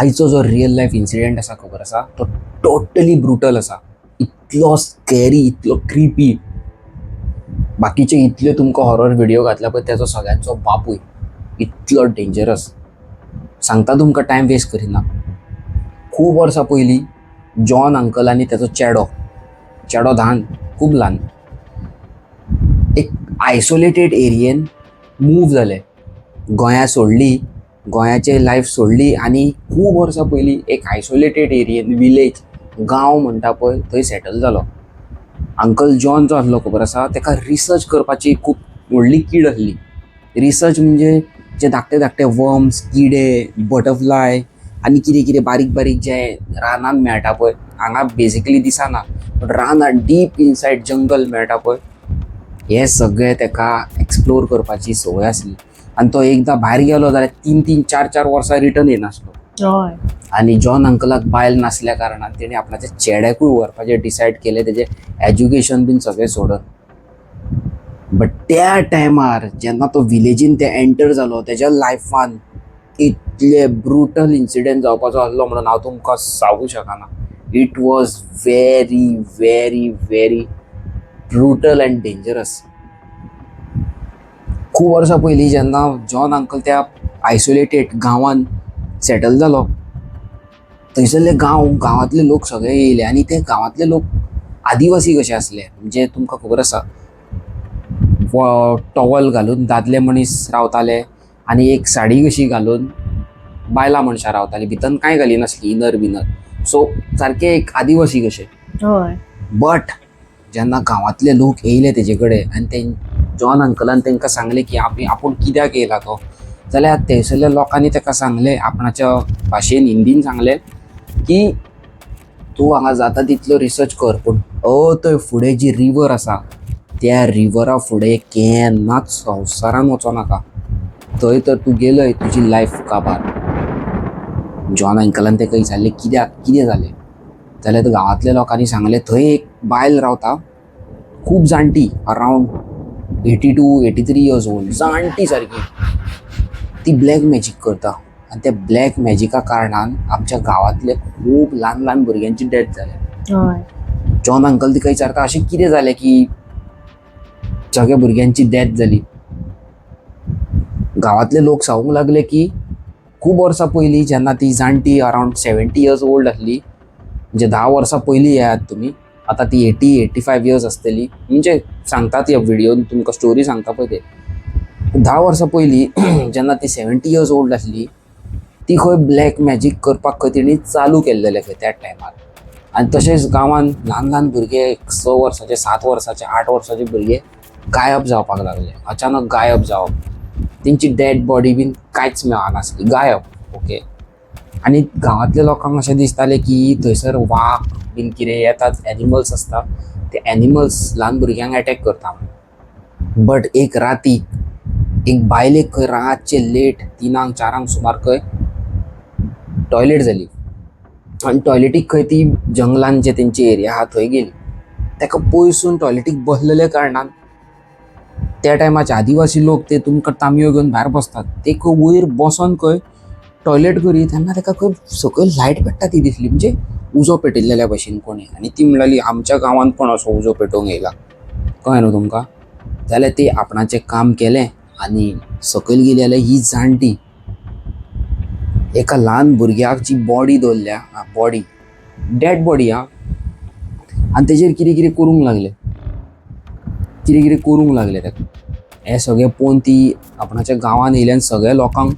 आयचो जो real life incident आसा खबर आसा, तो टोटली ब्रुटल आसा. इतलो स्कॅरी, इतलो क्रिपी. बाकीचे इतले तुमकां हॉरर व्हिडिओ घातल्या पळय, तेजो सगळ्यांचो बापूय इतलो डेंजरस. सांगता तुमकां, टायम वेस्ट करिना. खूब वर्सां पयलीं जॉन अंकल आनी तेजो चेडो, चेडो ल्हान, खूब ल्हान, एक आयसोलेटेड एरियेन मूव जाले. गोंया सोडली, गोंयाचे लायफ सोडली आनी खूब वर्सां पयलीं एक आयसोलेटेड एरियेन, विलेज, गांव म्हणटा पळय, थंय सेटल जालो. अंकल जॉन जो आसलो खबर आसा, ताका रिसर्च करपाची खूब व्हडली कीड आसली. रिसर्च म्हणजे जे धाकटे धाकटे वर्म्स, किडे, बटरफ्लाय आनी कितें कितें बारीक बारीक जे रानांत मेळटा पळय, हांगा बेजिकली दिसना बट रानांत डीप इनसायड जंगल मेळटा पळय, हे सगळें ताका एक्सप्लोर करपाची संवय आसली. आनी तो एकदां भायर गेलो जाल्यार 3-3 4-4 वर्सां रिटर्न येनासलो. आनी जॉन अंकलाक बायल नासल्या कारणान तेणी आपणाच्या चेड्याकूय व्हरपाचें डिसायड केलें, तेजें एज्युकेशन बीन सगळें सोडून. बट त्या टायमार जेन्ना तो विलेजीन ते एंटर जालो, तेज्या लायफान इतले ब्रुटल इन्सिडेंट जावपाचो आसलो म्हणून हांव तुमकां सांगू शकना. It was very very very brutal and dangerous. खूब वर्सां पयलीं जेन्ना जॉन अंकल त्या आयसोलेटेड गांवान सेटल जालो, थंयसरले गांव, गांवांतले लोक सगळे येयले आनी ते गांवांतले लोक आदिवासी कशे आसले. म्हणजे तुमकां खबर आसा, टॉवल घालून दादले मनीस रावताले आनी एक साडी कशी घालून बायलां मनशां रावतालीं, भितर कांय घालिनासलीं, इनर बिनर. सो सारके एक आदिवासी कशे. बट जेन्ना गांवांतले लोक येयले तेजे कडेन आनी ते जॉन अंकलान तांकां सांगलें की आपूण कित्याक येयला तो, जाल्यार थंयसरल्या लोकांनी ताका सांगलें, आपणाच्या भाशेन, हिंदीन सांगलें की तूं हांगा जाता तितलो रिसर्च कर, पूण थंय फुडें जी रिवर आसा त्या रिवरा फुडें केन्नाच संवसारान वचो नाका. थंय तर तूं गेलय, तुजी लायफ काबार. जॉन अंकलान ताका विचारलें, कित्याक, कितें जालें? जाल्यार गांवांतल्या लोकांनी सांगलें, थंय एक बायल रावता, खूब जाणटी, around 82, 83 years old, जाणटी सारकी. ती ब्लॅक मॅजीक करता आनी त्या ब्लॅक मॅजिका कारणान आमच्या गांवांतले खूब ल्हान ल्हान भुरग्यांची डेथ जाल्या. जॉन अंकल तिका विचारता, अशें कितें जालें की सगळ्या भुरग्यांची डेथ जाली? गांवांतले लोक सांगूंक लागले की खूब वर्सां पयलीं जेन्ना ती जाणटी अरावंड 70 इयर्स ओल्ड आसली, म्हणजे 10 वर्सां पयलीं येयात तुमी, आतां ती 80, 85 इयर्स आसतली. म्हणजे सांगतात ह्या व्हिडियोन तुमकां स्टोरी सांगता पळय ते. 10 वर्सां पयलीं जेन्ना ती 70 इयर्स ओल्ड आसली, ती खंय ब्लॅक मॅजीक करपाक खंय तेणी चालू केल्लेलें खंय त्या टायमार. आनी तशेंच गांवांत ल्हान ल्हान भुरगे, 6 वर्साचे, 7 वर्साचे, 8 वर्साचे भुरगे गायब जावपाक लागले. अचानक गायब जावप, तेंची डेड बॉडी बीन कांयच मेळनासली, गायब. ओके, आनी गांवांतल्या लोकांक अशें दिसतालें की थंयसर वाग बीन कितें येतात, एनिमल्स आसता, ते एनिमल्स ल्हान भुरग्यांक एटॅक करता. बट एक रातीक एक बायलेक खंय रातचे लेट 3ांक 4ांक सुमार खंय टॉयलेट जाली आनी टॉयलेटीक खंय ती जंगलान जे तेंची एरिया आहा थंय गेली. ताका पयसून टॉयलेटीक बसलेल्या कारणान त्या टायमाचे आदिवासी लोक ते तुमकां तांबयो घेवन भायर बसतात, ते खंय वयर बसोन खंय टॉयलेट करी तेन्ना ताका खंय सकयल लायट पेट्टा ती दिसली, म्हणजे उजो पेटयल्ल्या भशेन कोणी. आनी ती म्हणली, आमच्या गांवांत कोण असो उजो पेटोवंक येयला? कळ्ळें न्हू तुमकां? जाल्यार ती आपणाचें काम केलें आनी सकयल गेली जाल्यार ही जाणटी एका ल्हान भुरग्याक जी बॉडी दवरल्या, बॉडी, डेड बॉडी आं, आनी तेजेर कितें कितें करूंक लागले, कितें कितें करूंक लागले ताका. हें सगळें पळोवन ती आपणाच्या गांवांत येयली आनी सगळ्या लोकांक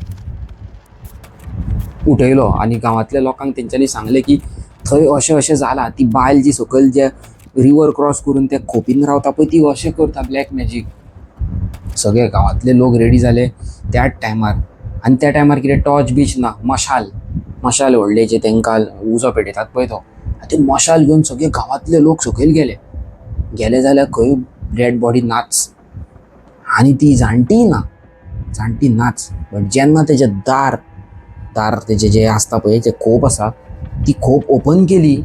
उठयलो आनी गांवांतल्या लोकांक तेंच्यांनी सांगलें की थंय अशें अशें जालां, ती बायल जी सकयल जे रिवर क्रॉस करून त्या खोपीन रावता पळय, ती अशें करता ब्लॅक मॅजीक. सगळे गांवांतले लोक रेडी जाले त्याच टायमार. आनी त्या टायमार कितें टॉर्च बीच ना, मशाल, मशाल व्हडले जे तांकां उजो पेटयतात पळय तो. आनी ते मशाल घेवन सगळे गांवांतले लोक सकयल गेले. गेले जाल्यार खंय डेड बॉडी नाच आनी ती जाणटीय ना, जाणटी नाच. बट जेन्ना तेजें दार, दार तेजें जें आसता पळय, जें खोप आसा, ती खोप ओपन केली,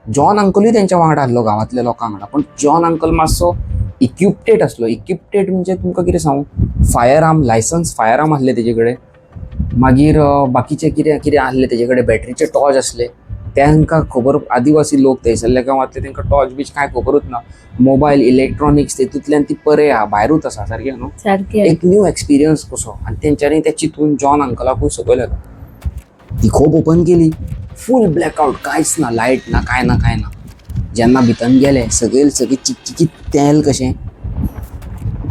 जॉन अंकलूय तेंच्या वांगडा आसलो, गांवांतल्या लोकां वांगडा. पूण जॉन अंकल मातसो इक्विप्टेड आसलो. इक्विप्टेड म्हणजे तुमकां कितें सांगू, fire arm, licence fire arm आसले तेजे कडेन. मागीर बाकीचे कितें कितें आसलें तेजे कडेन, बॅटरीचे टॉर्च आसले. तांकां खबर, आदिवासी लोक थंयसरल्या गांवांतले, तांकां टॉर्च बीच कांय खबरूच ना. मोबायल, इलेक्ट्रॉनिक्स तेतूंतल्यान ती परे आहा, भायरूच आसा सारकें न्हू? सारकें. एक न्यू एक्सपिरियन्स कसो. आनी तेंच्यांनी ते चिंतून जॉन अंकलाकूय सकयल येता. ती खोप ओपन केली, फूल ब्लॅकआउट, कांयच ना, लायट ना, कांय ना, कांय ना. जेन्ना भितर गेले, सगळे सगळी चिकचिकीत तेल कशें.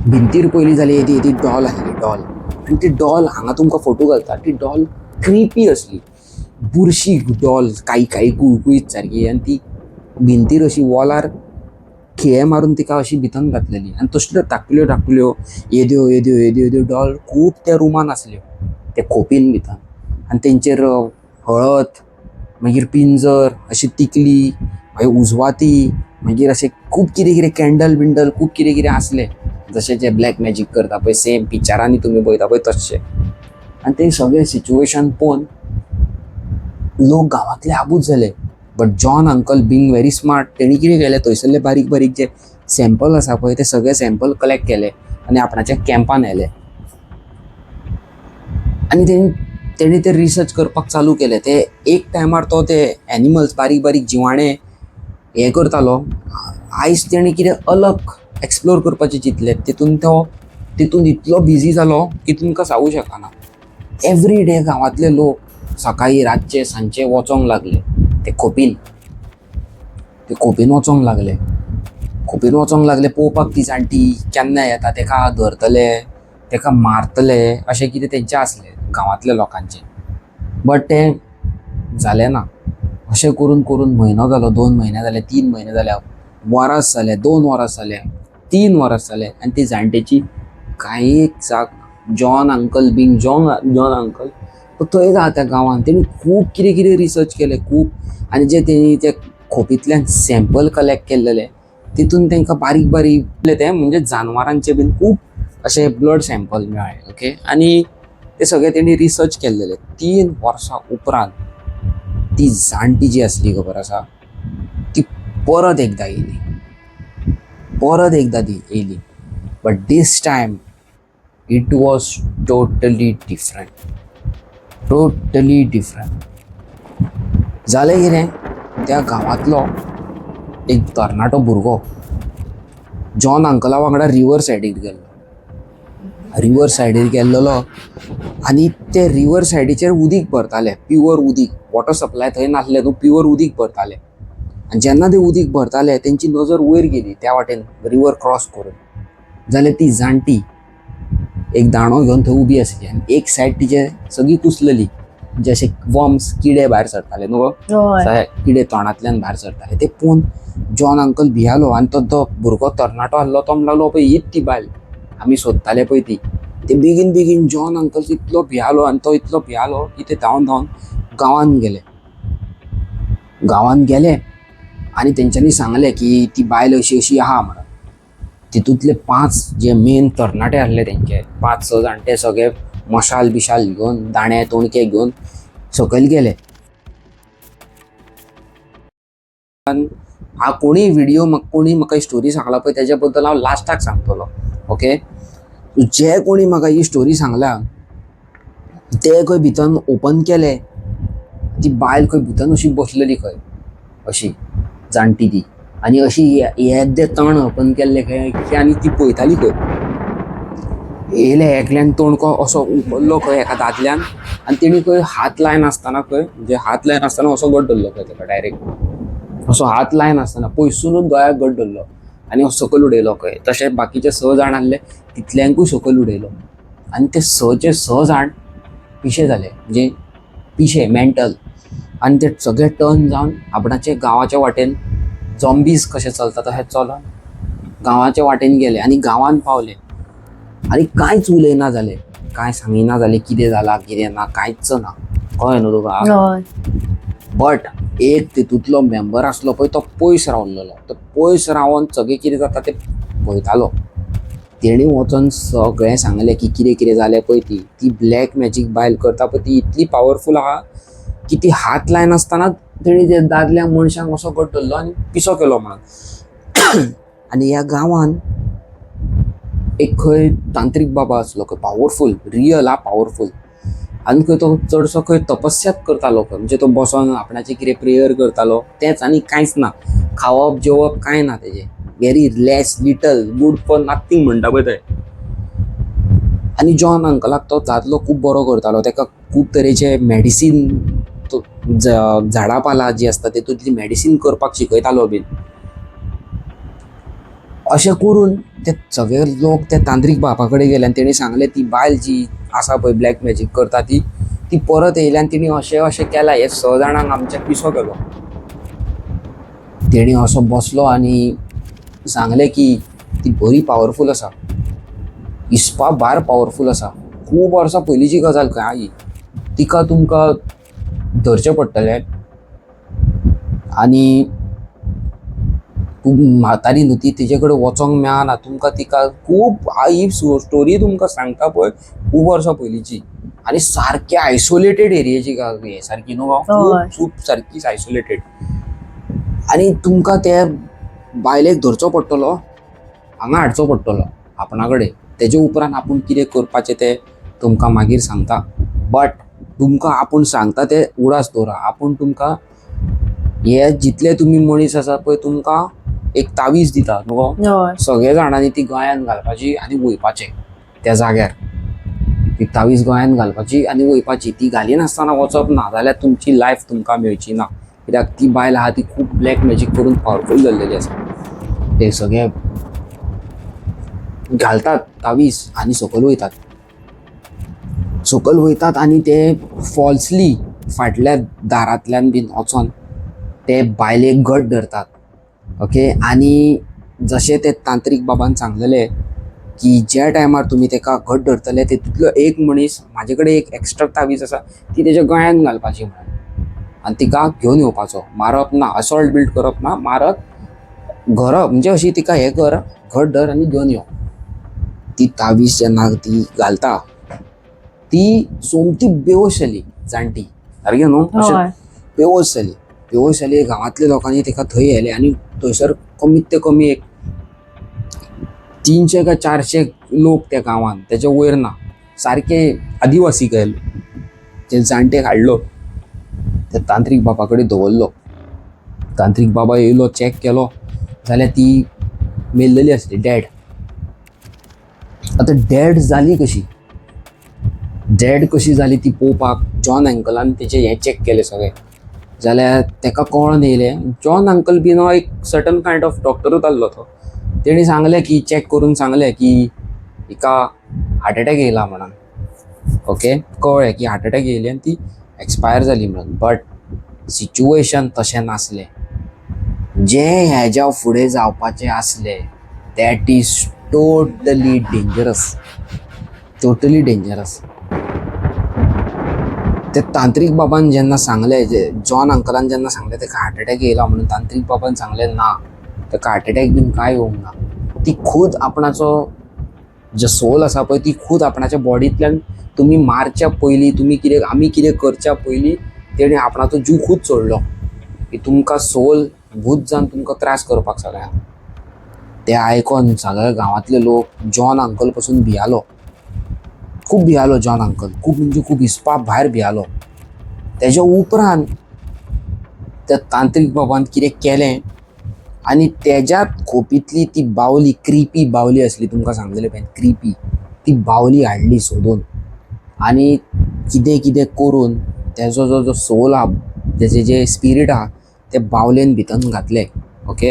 भिंतीर पयली जाली येदी येदी डॉल आसली, डॉल. आनी ती डॉल, हांगा तुमकां फोटो घालता, ती डॉल क्रिपी आसली, बुरशी डॉल, काळी काळी कुळकुळीत सारकी. आनी ती भिंतीर अशी वॉलार खिळे मारून तिका अशी भितर घातलेली. आनी तसल्यो धाकल्यो धाकल्यो येद्यो येद्यो येद्यो येद्यो डॉल खूब त्या रुमान आसल्यो, त्या खोपीन भितर. आनी तेंचेर हळद, मागीर पिंजर, अशी तिकली, मागीर उजवाती, मागीर अशें खूब कितें कितें, कॅन्डल बिंडल, खूब कितें कितें आसलें, जशें जे ब्लॅक मॅजीक करता पळय, सेम पिक्चरांनी तुमी पळयता पळय तशें. आनी ते सगळें सिच्युएशन पळोवन लोक गांवांतले आबूज जाले. But John uncle being very smart, तेणी कितें केलें, थंयसरले बारीक बारीक जे सॅम्पल आसा पळय, ते सगळे सॅम्पल कलेक्ट केले आनी आपणाच्या कॅम्पान व्हेले आनी तेणी ते रिसर्च करपाक चालू केलें. ते एक टायमार तो ते एनिमल्स, बारीक बारीक जिवाणे हें करतालो. आयज तेणी कितें अलग एक्सप्लोर करपाचें चिंतलें. तितून तो तितून इतलो बिजी जालो की तुमकां सांगू शकना. एवरी डे गांवांतले लोक सकाळी, रातचे, सांजचे वचोंक लागले ते खोपीन. ते खोपीन वचोंक लागले, खोपीन वचोंक लागले पळोवपाक ती जाणटी केन्ना येता, तेका धरतले, तेका मारतले, अशें कितें तेंचें आसलें गांवांतल्या लोकांचें. बट तें जालें ना. अशें करून करून म्हयनो जालो, 2 म्हयने जाले, 3 म्हयने जाले, वरस जालें, 2 वरस जालें, 3 वरस जालें आनी ती जाणटेची कांय एक जाग. John uncle being John uncle, तो थंय आहा त्या गांवांत. तेणी खूब कितें कितें रिसर्च केलें, खूब. आनी जे तेणी ते खोपींतल्यान सॅम्पल कलेक्ट केल्लेले, तितून तांकां बारीक बारीक ते म्हणजे जानवरांचे बीन खूब अशे ब्लड सॅम्पल मेळ्ळे, ओके. आनी ते सगळे तेणी रिसर्च केल्लेले. 3 वर्सां उपरांत ती जाणटी जी आसली, खबर आसा, ती परत एकदां येयली, परत एकदां ती येयली. But this time it was totally different, totally different. जालें कितें, त्या गांवांतलो एक तरणाटो भुरगो जॉन अंकला वांगडा रिवर सायडीर गेल्लो. रिवर सायडीर गेल्लेलो आनी ते रिवर सायडीचेर उदीक भरताले, प्युअर उदीक. वॉटर सप्लाय थंय नासलें न्हू, प्युअर उदीक भरताले. आनी जेन्ना ते उदीक भरताले, तेंची नजर वयर गेली त्या वाटेन रिवर क्रॉस करून, जाल्यार ती जाणटी एक दांडो घेवन थंय उबी आसली आनी एक सायड तिचे सगळी कुसलेली, म्हणजे अशे वर्म्स, किडे भायर सरताले न्हू गो? हय. किडे तोंडांतल्यान भायर सरताले. ते पळोवन जॉन अंकल भियालो आनी तो तो भुरगो तरणाटो आसलो, तो म्हणलो, लागलो, पळय, हीच ती बायल आमी सोदताले पळय ती. ते बेगीन बेगीन जॉन अंकल इतलो भियालो आनी तो इतलो भियालो की ते धांवन धांवन गांवांत गेले. गांवांत गेले आनी तेंच्यांनी सांगलें की ती बायल अशी अशी आहा म्हणून. तितूंतले पांच जे मेन तरणाटे आसले तेंचे, पांच स जाण, ते सगळे मशाल बिशाल घेवन, दाणे तोणके घेवन सकयल गेले. हा कोणी व्हिडिओ म्हाका, कोणी म्हाका स्टोरी सांगला पळय, तेज्या बद्दल हांव लास्टाक सांगतलो, ओके. जे कोणी म्हाका ही स्टोरी सांगल्या, ते खंय भितर ओपन केले, ती बायल खंय भितर अशी बसलेली खंय, अशी जाणटी ती, आनी अशी येद्दे तण ओपन केल्ले खंय की आनी ती पळयताली खंय. येयले, एकल्यान तोणको असो उखल्लो खंय एका दादल्यान आनी तेणी खंय हात लायनासतना खंय, म्हणजे हात लायनासतना असो घट धरलो खंय तेका. डायरेक्ट असो हात लायनासतना पयसुनूच दोळ्याक घट धरलो आनी असो सकयल उडयलो खंय. तशें बाकीचे स जाण आसले, तितल्यांकूय सकयल उडयलो आनी ते सचे स जाण पिशे जाले, म्हणजे पिशे, मेंटल. आनी ते सगळे टर्न जावन आपणाचे गांवाच्या वाटेन, झॉम्बीज कशे चलता तशें चलोन गांवाच्या वाटेन गेले आनी गांवांत पावले आनी कांयच उलयना जाले, कांय सांगिना जालें, कितें जालां कितें ना, कांयच ना. कळ्ळें न्हू तुका? हय. बट एक तितूंतलो मेंबर आसलो पळय, तो पयस रावलेलो. तो पयस रावन सगळें कितें जाता तें पळयतालो. तेणी वचोन सगळें सांगलें की कितें कितें जालें पळय, ती ती ब्लॅक मॅजीक बायल करता पळय, ती इतली पावरफूल आहा की ती हात लायनासतना तेणी ते दादल्या मनशांक असो घट धरलो आनी पिसो केलो म्हणून. आनी ह्या गांवांत एक खंय तांत्रीक बाबा आसलो खंय, पावरफूल, रियल आ पावरफूल. आनी खंय तो चडसो खंय तपस्यात करतालो खंय, म्हणजे तो बसोन आपणाचें कितें प्रेयर करतालो तेंच, आनी कांयच ना, खावप जेवप कांय ना तेजें, very less little good for nothing म्हणटा पळय तें. आनी जॉन अंकलाक तो दादलो खूब बरो करतालो, ताका खूब तरेचे मॅडिसीन, तो झाडां पालां जी आसता तेतूंतली मॅडिसीन करपाक शिकयतालो बीन. अशें करून ते सगळे लोक त्या तांत्रीक बाबा कडेन गेले आनी तेणी सांगलें ती बायल जी आसा पळय ब्लॅक मॅजीक करता ती, ती परत येयल्या आनी तिणी अशें अशें केलां, हे 6 जाणांक आमच्या पिसो केलो. तेणी असो बसलो आनी सांगलें की ती बरी पावरफूल आसा, हिसपा भायर पावरफूल आसा, खूब वर्सां पयलींची गजाल खंय ही, तिका तुमकां धरचें पडटलें आनी खूब म्हातारी न्हू ती, तिजे कडेन वचोंक मेळना तुमकां, तिका खूब ही स्टोरी तुमकां सांगता पळय खूब वर्सां पयलींची आनी सारकी आयसोलेटेड एरियेची हें सारकी न्हू, खूब खूब सारकीच आयसोलेटेड. आनी तुमकां ते बायलेक धरचो पडटलो, हांगा हाडचो पडटलो आपणा कडेन, तेजे उपरांत आपूण कितें करपाचें तें तुमकां मागीर सांगता, बट तुमकां आपूण सांगता तें उडास दवरा, आपूण तुमकां हे जितले तुमी मनीस आसा पळय तुमकां एक तावीज दिता न्हू, सगळे जाणांनी ती गळ्यान घालपाची आनी वयपाचें त्या जाग्यार, ती तावीज गळ्यान घालपाची आनी वयपाची, ती घालिनासतना वचप ना जाल्यार तुमची लायफ तुमकां मेळची ना, कित्याक ती बायल आहा ती खूब ब्लॅक मॅजीक करून पावरफूल जाल्लेली आसा. ते सगळे घालतात तावीज आनी सकयल वयतात, सकयल वयतात आनी ते फॉल्सली फाटल्या दारांतल्यान बीन वचोन ते बायलेक घट धरतात. ओके, आनी जशें ते तांत्रीक बाबान सांगलेलें की ज्या टायमार तुमी तेका घट धरतले तितूंतलो एक मनीस म्हाजे कडेन एक एक्स्ट्रा तावीज आसा ती तेज्या गळ्यान घालपाची म्हणून, आनी तिका घेवन येवपाचो, मारप ना, असॉल्ट बिल्ट करप ना, मारत घरप म्हणजे अशी तिका हें कर, घट धर आनी घेवन यो. ती तावीज जेन्ना ती घालता ती सोमती बेहोश जाली जाणटी, सारकें न्हू, अशें बेहोश जाली, बेहोश जाली. गांवांतल्या लोकांनी तिका थंय व्हेलें आनी थंयसर कमीत ते कमी एक 300 काय 400 लोक त्या गांवांत, तेच्या वयर ना, सारके आदिवासी गेले. ते जाणटेक हाडलो, त्या तांत्रीक बाबा कडेन दवरलो. तांत्रीक बाबा येयलो, चॅक केलो जाल्यार ती मेल्लेली आसली, डॅड. आतां डॅड जाली कशी, डॅड कशी जाली ती पळोवपाक जॉन अंकलान तेजें हें चॅक केलें सगळें, जाल्यार तेका कळोन येयलें जॉन अंकल बीन हो एक सर्टन कायंड ऑफ डॉक्टरूच आसलो तो. तेणी सांगलें की चॅक करून सांगलें की हिका हार्ट एटॅक येयला म्हणून. ओके, कळ्ळें की हार्ट एटॅक येयली आनी ती एक्सपायर जाली म्हणून, बट सिच्युएशन तशें नासलें. जें हेज्या फुडें जावपाचें आसलें that is totally dangerous, totally dangerous. ते तांत्रीक बाबान जेन्ना सांगलें, जॉन अंकलान जेन्ना सांगलें तेका हार्ट एटॅक येयला म्हणून, तांत्रीक बाबान सांगलें ना, तेका हार्ट एटॅक बीन कांय येवंक ना, ती खूद आपणाचो जो सोल आसा पळय ती खूद आपणाच्या बॉडींतल्यान तुमी मारच्या पयलीं, तुमी कितें आमी कितें करच्या पयलीं तेणी आपणाचो जीव खूद सोडलो की तुमकां सोल भूत जावन तुमकां त्रास करपाक सगळ्यांक. ते आयकोन सगळे गांवांतले लोक जॉन अंकल पसून भियालो, खूब भियालो जॉन अंकल, खूब म्हणजे खूब हिसपा भायर भियालो. तेज्या उपरांत त्या तांत्रीक बाबान कितें केलें आनी तेज्यात खोपींतली ती बावली, क्रिपी बावली आसली, तुमकां सांगलेले पळय क्रिपी, ती बावली हाडली सोदून आनी कितें कितें करून तेजो जो जो सोल आहा, तेजें जें स्पिरीट आहा ते बावलेन भितन घातलें. ओके,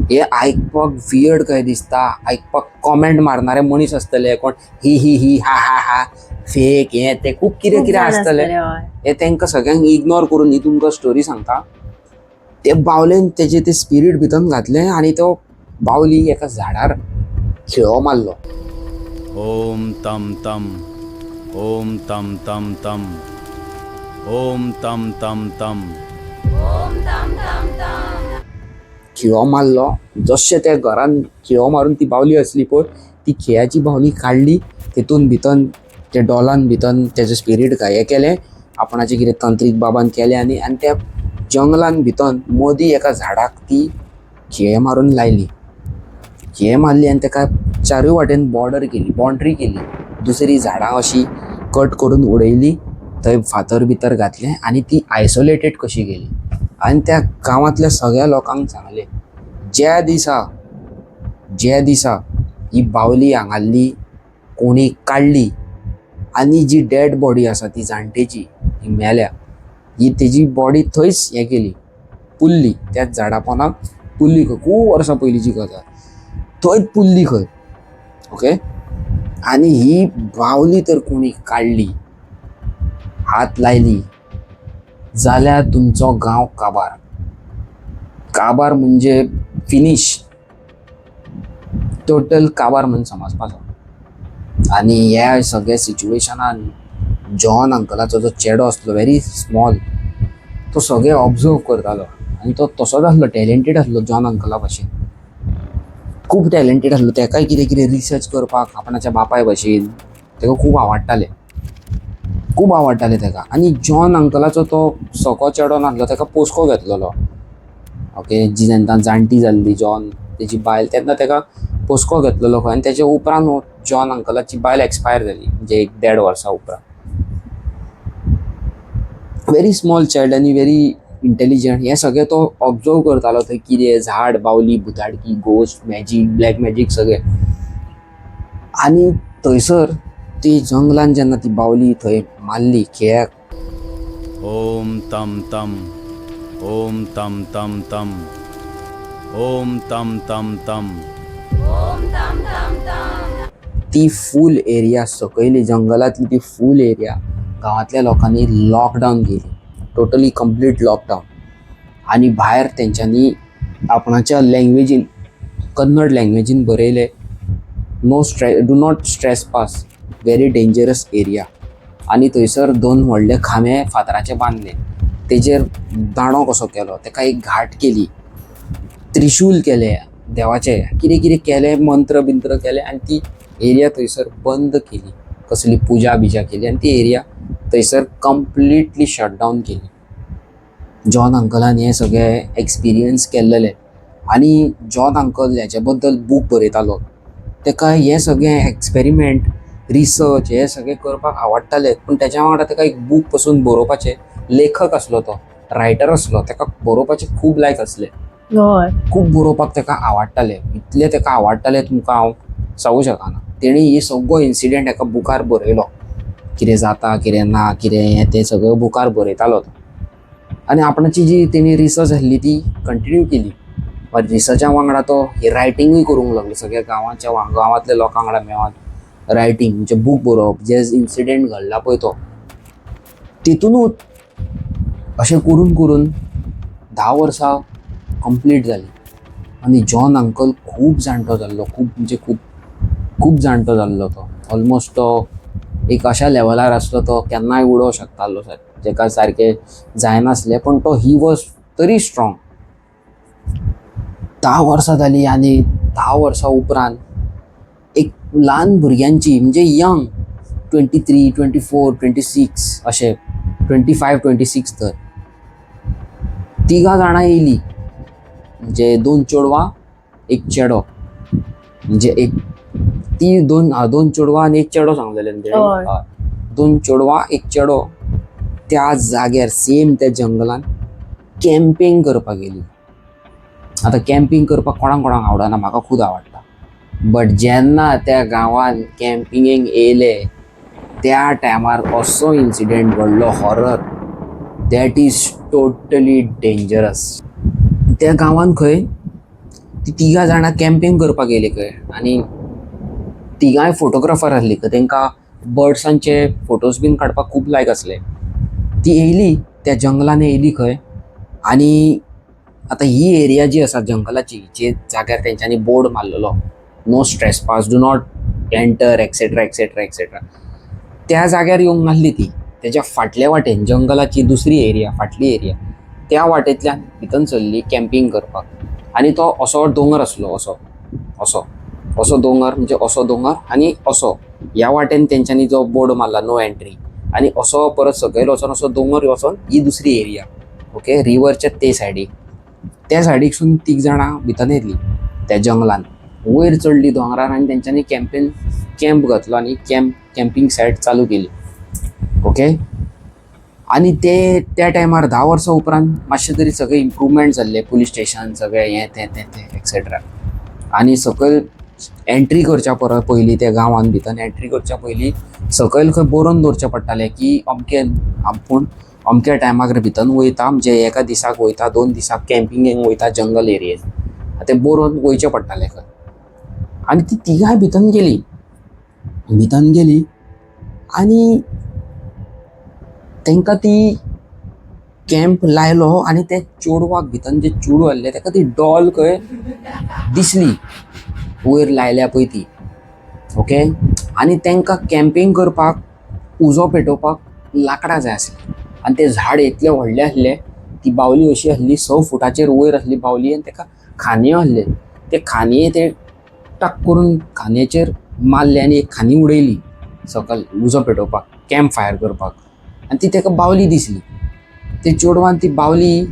हे आयकपाक वियर्ड काय दिसता, आयकपाक कॉमेंट मारणारे मनीस आसतले कोण ही ही ही हा हा हा फेक हें तें खूब कितें कितें आसतलें, हें तांकां सगळ्यांक इग्नोर करून ही तुमकां स्टोरी सांगता. ते बावलेन तेजें तें स्पिरीट भितन घातलें आनी तो बावली एका झाडार खिळो मारलो. ओम तम तम ओम तम तम तम ओम तम तम तम खिळो मारलो, जशें त्या घरान खिळो मारून ती बावली आसली पळय ती खिळ्याची बावली काडली, तितून भितन त्या डोलान भितन तेजें स्पिरीट हें केलें, आपणाचें कितें तंत्रीक बाबान केलें आनी आनी त्या जंगलान भितन मदीं एका झाडाक ती खिळे मारून लायली. खिळे मारली आनी तेका चारूय वाटेन बॉर्डर केली, बाउंड्री केली, दुसरी झाडां अशी कट करून उडयली थंय फातर बितर घातले आनी ती आयसोलेटेड कशी गेली. आनी त्या गांवांतल्या सगळ्या लोकांक सांगलें, ज्या दिसा ज्या दिसा ही बावली हांगाल्ली कोणी काडली आनी जी डेड बॉडी आसा ती जाणटेची, ही मेल्या, ही तेजी बॉडी थंयच हें केली, पुरली, त्याच झाडा पोंदाक पुरली खंय, खूब वर्सां पयलींची गजाल, थंयच पुरली खंय. ओके, आनी ही बावली तर कोणी काडली, हात लायली जाल्यार तुमचो गांव काबार. काबार म्हणजे फिनीश, टोटल काबार म्हूण समजपाचो. आनी ह्या सगळ्या सिच्युएशनान जॉन अंकलाचो जो चेडो आसलो, व्हेरी स्मॉल, तो सगळें ऑब्जर्व करतालो आनी तो तसोच आसलो, टॅलेंटेड आसलो जॉन अंकला भशेन, खूब टॅलेंटेड आसलो. तेकाय कितें कितें रिसर्च करपाक आपणाच्या बापाय भशेन तेका खूब आवडटालें, खूब आवडटालें तेका. आनी जॉन अंकलाचो तो सको चेडो नासलो, तेका पोसको घेतलेलो. ओके, जी जेन्ना जाणटी जाल्ली जॉन तेजी बायल, तेन्ना तेका पोसको घेतलेलो खंय. आनी तेच्या उपरांत जॉन अंकलाची बायल एक्सपायर जाली, म्हणजे एक देड वर्सा उपरांत. व्हेरी स्मॉल चायल्ड आनी व्हेरी इंटेलिजंट. हें सगळें तो ऑब्जर्व करतालो थंय कितें झाड, बावली, भुताडकी, गोस्ट, मॅजीक, ब्लॅक मॅजीक सगळें. आनी थंयसर ती जंगलान जेन्ना ती बावली थंय मारली खेळ्याक, ओम तम तम ओम तम तम तम ओम तम तम तम. ती फूल एरिया सकयली जंगलातली ती फूल एरिया गांवांतल्या लोकांनी लॉकडावन केली, टोटली कंप्लीट लॉकडावन. आनी भायर तेंच्यांनी आपणाच्या लँग्वेजीन, कन्नड लँग्वेजीन बरयलें, no do not trespass, very dangerous area. आनी थंयसर दोन व्हडले खांबे फातराचे बांदले, तेजेर दांडो कसो केलो, तेका एक घाट केली, त्रिशूल केले देवाचे, कितें कितें केलें, मंत्र बिंत्र केले आनी ती एरिया थंयसर बंद केली. कसली पुजा बिजा केली आनी ती एरिया थंयसर कंप्लिटली शटडावन केली. जॉन अंकलान हें सगळें एक्सपिरियन्स केल्लेलें आनी जॉन अंकल हेच्या बद्दल बूक बरयतालो. तेका हें सगळें एक्सपेरिमेंट, रिसर्च हें सगळें करपाक आवडटालें, पूण तेच्या वांगडा तेका एक बूक पसून बरोवपाचें, लेखक आसलो तो, रायटर आसलो, तेका बरोवपाचें खूब लायक आसलें. खूब बरोवपाक तेका आवडटालें, इतलें तेका आवडटालें तुमकां हांव सांगूं शकना. तेणी ही सगळो इन्सिडंट एका बुकार बरयलो, कितें जाता कितें ना कितें हें तें सगळें बुकार बरयतालो तो. आनी आपणाची जी तेणी रिसर्च आसली ती कंटिन्यू केली. रिसर्चा वांगडा तो रायटिंगूय करूंक लागलो, सगळ्या गांवाच्या गांवांतल्या लोकां वांगडा मेळोन रायटींग म्हणजे बूक बरोवप, जे इन्सिडंट घडला पळय तो तितूनूच. अशें करून करून 10 वर्सां कंप्लीट जालीं आनी जॉन अंकल खूब जाणटो जाल्लो, खूब म्हणजे खूब खूब जाणटो जाल्लो तो. ऑलमोस्ट तो एक अशा लेवलार आसलो तो केन्नाय उडोवंक शकतालो, जेका सारकें जायनासलें, पूण तो he was तरी स्ट्रॉंग. 10 वर्सां जालीं आनी 10 वर्सां उपरांत एक ल्हान भुरग्यांची, म्हणजे यंग 23 24 26 अशें 25 26, तर तिगां जाणां येयलीं, म्हणजे दोन चेडवां एक चेडो, म्हणजे एक ती दोन दोन चेडवां आनी एक चेडो सांगलेलें न्हू तेणी? हय. दोन चेडवां एक चेडो त्या जाग्यार सेम त्या जंगलान कॅम्पींग करपाक गेली. आतां कॅम्पींग करपाक कोणाक कोणाक आवडना, म्हाका खूब आवडटा. बट जेन्ना त्या गांवान कॅम्पिंगेक येयले त्या टायमार असो incident घडलो, horror, that is totally dangerous. त्या गांवान खंय ती तिगां जाणां कॅम्पींग करपाक गेली खंय आनी तिगांय फोटोग्राफर आसली खंय, तेंकां बर्ड्सांचे फोटोज बीन काडपाक खूब लायक आसले. ती येयली त्या जंगलान येयली खंय आनी आतां ही एरिया जी आसा जंगलाची, जे जाग्यार तेंच्यांनी board मारलेलो no trespass, do not enter, etcetera etcetera etcetera, त्या जाग्यार येवंक नासली ती. तेच्या फाटल्या वाटेन जंगलाची दुसरी एरिया, फाटली एरिया, त्या वाटेंतल्यान भितर सरली कॅम्पींग करपाक. आनी तो असो दोंगर आसलो, असो असो असो दोंगर, म्हणजे असो दोंगर आनी असो ह्या वाटेन तेंच्यांनी जो बोर्ड मारला नो एंट्री, आनी असो परत सकयल वचोन असो दोंगर वचोन ही दुसरी एरिया, ओके, रिवरच्या ते सायडीक, त्या सायडीकसून तीग जाणां भितर येयली त्या जंगलान, वयर चडली दोंगरार आनी तेंच्यांनी कॅम्प घातलो आनी कॅम्पिंग सायट चालू केली. ओके. आनी ते त्या टायमार 10 वर्सां उपरांत मातशें तरी सगळें इम्प्रूवमेंट जाल्लें, पुलीस स्टेशन सगळें हें तें तें तें एक्सेट्रा. आनी सकयल एंट्री करच्या परत पयलीं, त्या गांवान भितर एंट्री करच्या पयलीं सकयल खंय बरोवन दवरचें पडटालें की अमकें आपूण अमक्या टायमार भितर वयता, म्हणजे एका दिसाक वयता, 2 दिसाक कॅम्पिंगेक वयता जंगल एरियेन. तें बरोवन वयचें पडटालें खंय. आनी ती तिगांय भितर गेलीं, भितर गेलीं आनी तांकां ती कॅम्प लायलो आनी ते चेडवाक, भितर जे चेडूं आहलें ताका ती डॉल खंय दिसली वयर लायल्या पळय ती, ओके. आनी तांकां कॅम्पींग करपाक, उजो पेटोवपाक लांकडां जाय आसलीं. आनी तें झाड इतलें व्हडलें आसलें, ती बावली अशी आसली, 6 फुटाचेर वयर आसली बावली आनी ताका खांदयो आसले. ते खांदये ते टक करून खांदयेचेर मारले आनी एक खांदी उडयली सकल उजो पेटोवपाक, कॅम्प फायर करपाक. आनी ती ताका बावली दिसली. ते चेडवान ती बावली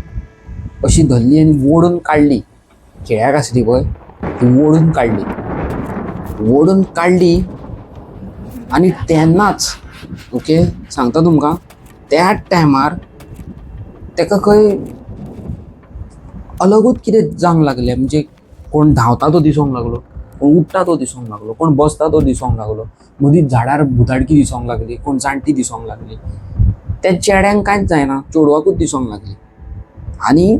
अशी धरली आनी ओडून काडली. खिळ्याक आसली पळय ती ओडून काडली, ओडून काडली. आनी तेन्नाच, ओके, सांगता तुमकां, त्याच टायमार ताका खंय अलगूच कितें जावंक लागलें. म्हणजे कोण धांवता तो दिसोंक लागलो, कोण उठ्ठा तो दिसोंक लागलो, कोण बसता तो दिसोंक लागलो, मदींच झाडार भुताडकी दिसोंक लागली, कोण जाणटी दिसोंक लागली. त्या चेड्यांक कांयच जायना, चेडवाकूच दिसोंक लागली. आनी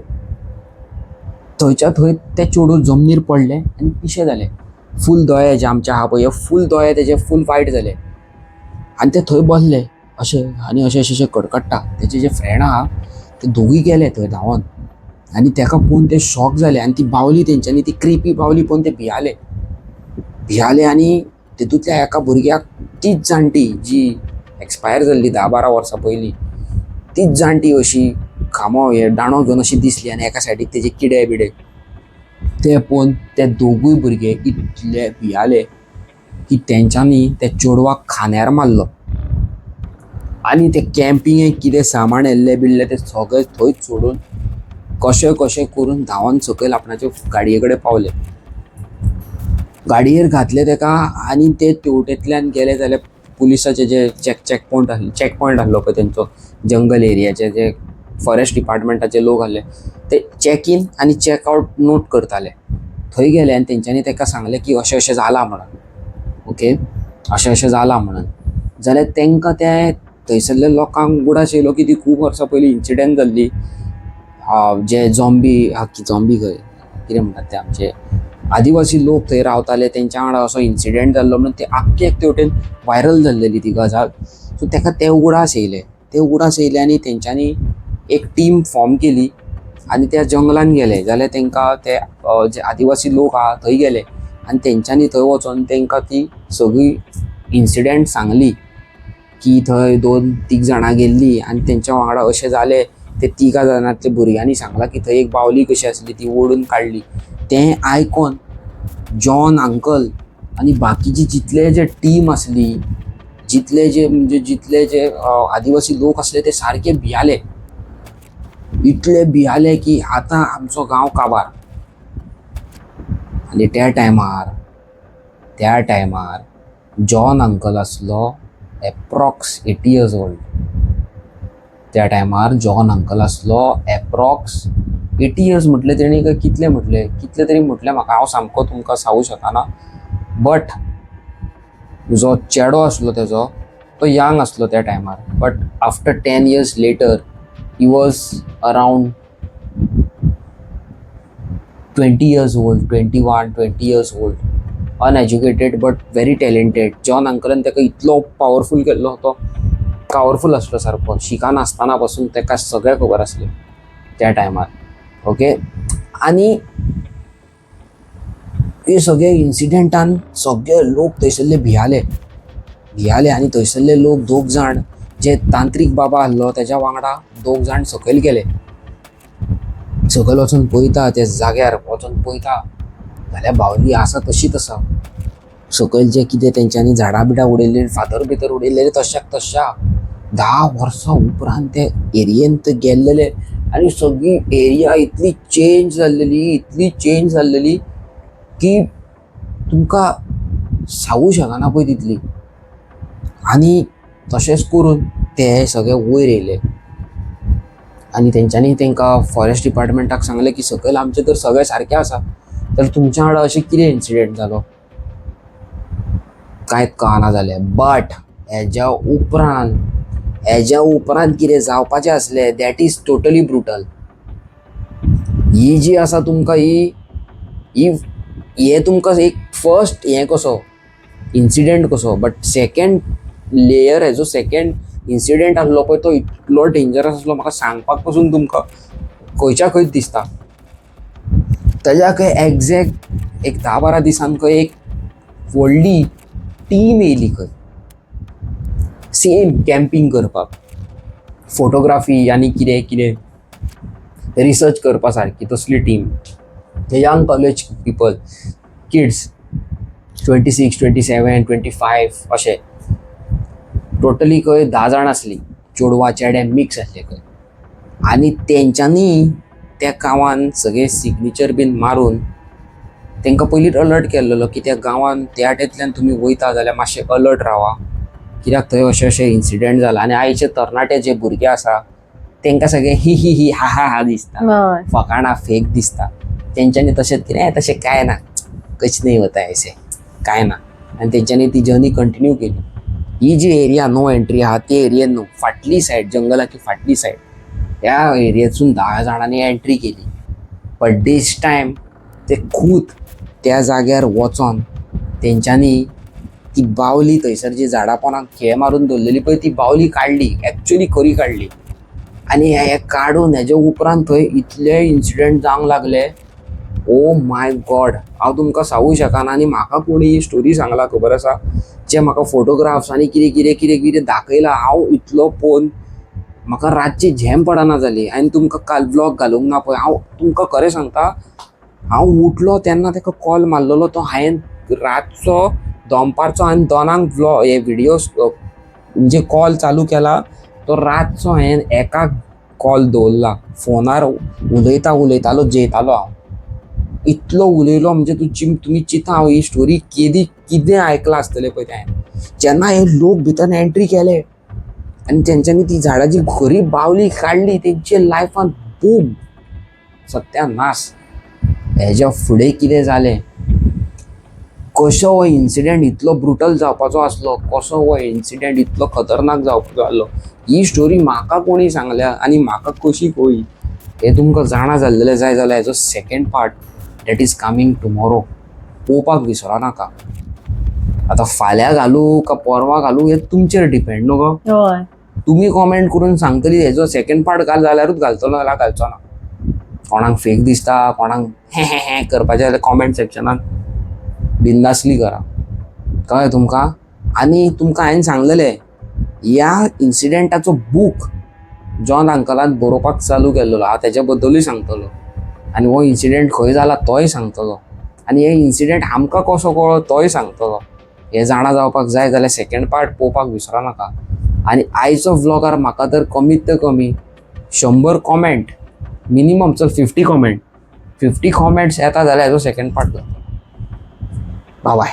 थंयच्या थंय तें चेडूं जमनीर पडलें आनी पिशें जालें. फूल दोळे जे आमचे आहा पळय, फूल दोळे तेजे फूल वायट जाले. आनी ते थंय बसले अशें आनी अशें अशें अशें कडकडटा. तेजे जे फ्रेंड आहा ते दोगूय गेले थंय धांवोन आनी तेका पळोवन ते शॉक जाले. आनी ती बावली तेंच्यांनी, ती क्रिपी बावली पळोवन ते भियाले, भियाले. आनी तितूंतल्या एका भुरग्याक तीच जाणटी, जी एक्सपायर जाल्ली 10-12 वर्सां पयलीं, तीच जाणटी अशी खांबो हे दांडो घेवन अशी दिसली आनी एका सायडीक तेजे किडे बिडे. ते पळोवन ते दोगूय भुरगे इतले भियाले की तेंच्यांनी त्या चेडवाक खांद्यार मारलो आनी ते कॅम्पिंगेक कितें सामान येल्लें बिल्लें तें सगळें थंयच सोडून कशें कशें करून धांवन सकयल आपणाचे गाडये कडेन पावले. गाडयेर घातले तेका आनी ते तेवटेंतल्यान गेले जाल्यार पुलिसाचे जे चॅक चॅक पॉयंट आसले, चॅक पॉयंट आसलो पळय तेंचो, जंगल एरियाचे जे फॉरेस्ट डिपार्टमेंटाचे लोक आसले, ते चॅक इन आनी चॅक आवट नोट करताले. थंय गेले आनी तेंच्यांनी तेका सांगलें की अशें अशें जालां म्हणून, ओके, अशें अशें जालां म्हणून. जाल्यार तेंकां ते थंयसरल्या लोकांक उगडास येयलो की ती खूब वर्सां पयलीं इन्सिडंट जाल्ली, जे झॉम्बी, झॉम्बी खंय, कितें म्हणटात ते, आमचे आदिवासी लोक थंय रावताले, तेंच्या वांगडा असो इन्सिडंट जाल्लो म्हणून ते आख्खे एक तेवटेन व्हायरल जाल्लेली ती गजाल. सो तेका ते उगडास येयले, ते उगडास येयले आनी तेंच्यांनी एक टीम फॉर्म केली आनी त्या जंगलान गेले. जाल्यार तेंकां ते जे आदिवासी लोक आहा थंय गेले आनी तेंच्यांनी थंय वचोन तेंकां ती सगळी इन्सिडंट सांगली की थंय दोन तीग जाणां गेल्लीं आनी तेंच्या वांगडा अशें जालें. ते तिगां जाणांतल्या भुरग्यांनी सांगलां की थंय एक बावली कशी आसली, ती ओडून काडली. तें आयकोन जॉन अंकल आनी बाकीची जितले जे टीम आसली, जितले जे म्हणजे जितले जे आदिवासी लोक आसले, ते सारके भियाले. इतले भियाले की आतां आमचो गांव काबार. आनी त्या टायमार जॉन अंकल आसलो एप्रॉक्स 80 इयर्स ओल्ड. त्या टायमार जॉन अंकल आसलो एप्रॉक्स 80 इयर्स. म्हटलें तेणी काय कितले म्हटले, कितले तरी म्हटलें म्हाका, हांव सामको तुमकां सांगू शकना. बट जो चेडो आसलो तेजो, तो यंग आसलो त्या टायमार, but after 10 years later he was around 20 years old, 21, 20 years old, uneducated but very talented. John अंकलान ताका इतलो पावरफूल केल्लो, तो पावरफूल आसलो सारको. शिकनासतना पासून ताका सगळें खबर आसलें त्या टायमार, ओके. आनी हे सगळे इन्सिडेंटान सगळे लोक थंयसरले भियाले, भियाले. आनी थंयसरले लोक दोग जाण, जे तांत्रीक बाबा आसलो तेज्या वांगडा दोग जाण सकयल गेले. सकयल वचून पळयता, त्या जाग्यार वचून पळयता जाल्यार बावली आसा तशीच आसा. सकयल जे कितें तेंच्यांनी झाडां बिडां उडयल्ली, फातर भितर उडयल्ले, तश्याक तश्या. 10 वर्सां उपरांत ते एरियेंत ते गेल्लेले आनी सगळी एरिया इतली चेंज जाल्लेली, इतली चेंज जाल्लेली की तुमकां सांगू शकना पळय तितली. आनी तशेंच करून ते सगळे वयर येयले. आनी तेंच्यांनी तांकां फॉरेस्ट डिपार्टमेंटाक सांगलें की सकयल आमचें तर सगळें सारकें आसा, तर तुमच्या वांगडा अशें कितें इन्सिडेंट जालो, कांयच कळना जालें. बट हेज्या उपरांत कितें जावपाचें आसलें, that is totally brutal. ही जी आसा तुमकां ही ही हे तुमकां एक फर्स्ट हें कसो इन्सिडेंट कसो, बट सेकेंड लेयर, हेजो सेकेंड इन्सिडेंट आसलो पळय, तो इतलो डेंजरस आसलो, म्हाका सांगपाक पसून तुमकां खंयच्या खंयच दिसता. ताज्या खंय एग्जॅक्ट एक 10-12 दिसान खंय एक व्हडली टीम येयली खंय सेम कॅम्पींग करपाक, फोटोग्राफी आनी कितें कितें रिसर्च करपा सारकी तसली team. Young college people, kids, 26, 27, 25 अशे. टोटली खंय 10 जाण आसली, चेडवा चेडे मिक्स आसले खंय. आनी तेंच्यांनी त्या गांवान सगळे सिग्नेचर बीन मारून तांकां पयलींच अलर्ट केल्लेलो की त्या गांवान त्या वाटेंतल्यान तुमी वयता जाल्यार मातशें अलर्ट रावा, कित्याक थंय अशें अशें इन्सिडंट जाला. आनी आयचे तरणाटे जे भुरगे आसा, तांकां सगळें ही ही ही हा हा हा दिसता, फकाणां फेक दिसता. तेंच्यांनी तशेंच कितें, "ए, तशें कांय ना, कुछ नहीं होता ऐसे, कांय ना." आनी तेंच्यांनी ती जर्नी कंटिन्यू केली. ही जी एरिया नो एंट्री आहा, ती एरियेन न्हू, फाटली सायड, जंगलाची फाटली सायड, त्या एरियेतसून 10 जाणांनी एंट्री केली. बट दीस टायम ते खूद त्या जाग्यार वचोन तेंच्यांनी ती बावली, थंयसर जी झाडां पोंदाक खेळ मारून दवरलेली पळय, ती बावली काडली, एक्चुली खरी काडली. आनी हे काडून हेजे उपरांत थंय इतले इन्सिडंट जावंक लागले, ओ my God, हांव तुमकां सांगू शकना. आनी म्हाका कोणी ही स्टोरी सांगला खबर आसा, जे म्हाका फोटोग्राफ्स आनी कितें कितें कितें कितें दाखयलां, हांव इतलो पळोवन म्हाका रातची झेम पडना जाली. आनी तुमकां काल व्लॉग घालूंक ना पळय, हांव तुमकां खरें सांगता, हांव उठलो तेन्ना ताका कॉल मारलेलो तो हांवें रातचो दनपारचो हांवें 2 व्लॉग हे व्हिडियोज म्हणजे कॉल चालू केला तो रातचो. हांवें एकाक कॉल दवरला फोनार, उलयता उलयतालो, जेयतालो हांव, इतलो उलयलो. म्हणजे तूं चिम तुमी चिंता, हांव ही स्टोरी केदी कितें आयकलां आसतलें पळय तें हांवें. जेन्ना हे लोक भितर एंट्री केले आनी तेंच्यांनी ती झाडाची खरी बावली काडली, तेंच्या लायफान बूम, सत्यानाश. हेज्या फुडें कितें जालें, कसो हो इन्सिडेंट इतलो ब्रुटल जावपाचो आसलो, कसो हो इन्सिडेंट इतलो खतरनाक जावपाचो आसलो, ही स्टोरी म्हाका कोणी सांगल्या आनी म्हाका कशी कळ्ळी, हें तुमकां जाणा जाल्लें जाय जाल्यार हेजो second part that is coming tomorrow पळोवपाक विसरो नाका. आतां फाल्यां घालूं का परवां घालूं, हें तुमचेर डिपेंड न्हू गो. हय. तुमी कॉमेंट करून सांगतली हेजो सेकंड पार्ट घाल जाल्यारूच घालतलो, नाल्यार घालचो ना. कोणाक फेक दिसता, कोणाक हे हे हे करपाचें जाल्यार कॉमेंट सेक्शनान बिंदासली करा, कळ्ळें तुमकां? आनी तुमकां हांवें सांगलेलें, ह्या इन्सिडेंटाचो बूक जॉन अंकलान बरोवपाक चालू केल्लो आहा, तेच्या बद्दलूय सांगतलो आनी हो इन्सिडेंट खंय जाला तोय सांगतलो आनी हे इन्सिडेंट आमकां कसो कळ्ळो तोय सांगतलो. हे जाणा जावपाक जाय जाल्यार सेकंड पार्ट पळोवपाक विसरो नाका. आनी आयचो व्लॉगार म्हाका तर कमीत ते कमी 100 कॉमेंट मिनिमम, चल 50 कॉमेंट, 50 कॉमेंट्स येता जाल्यार हेजो सेकंड पार्ट करतलो. बाय.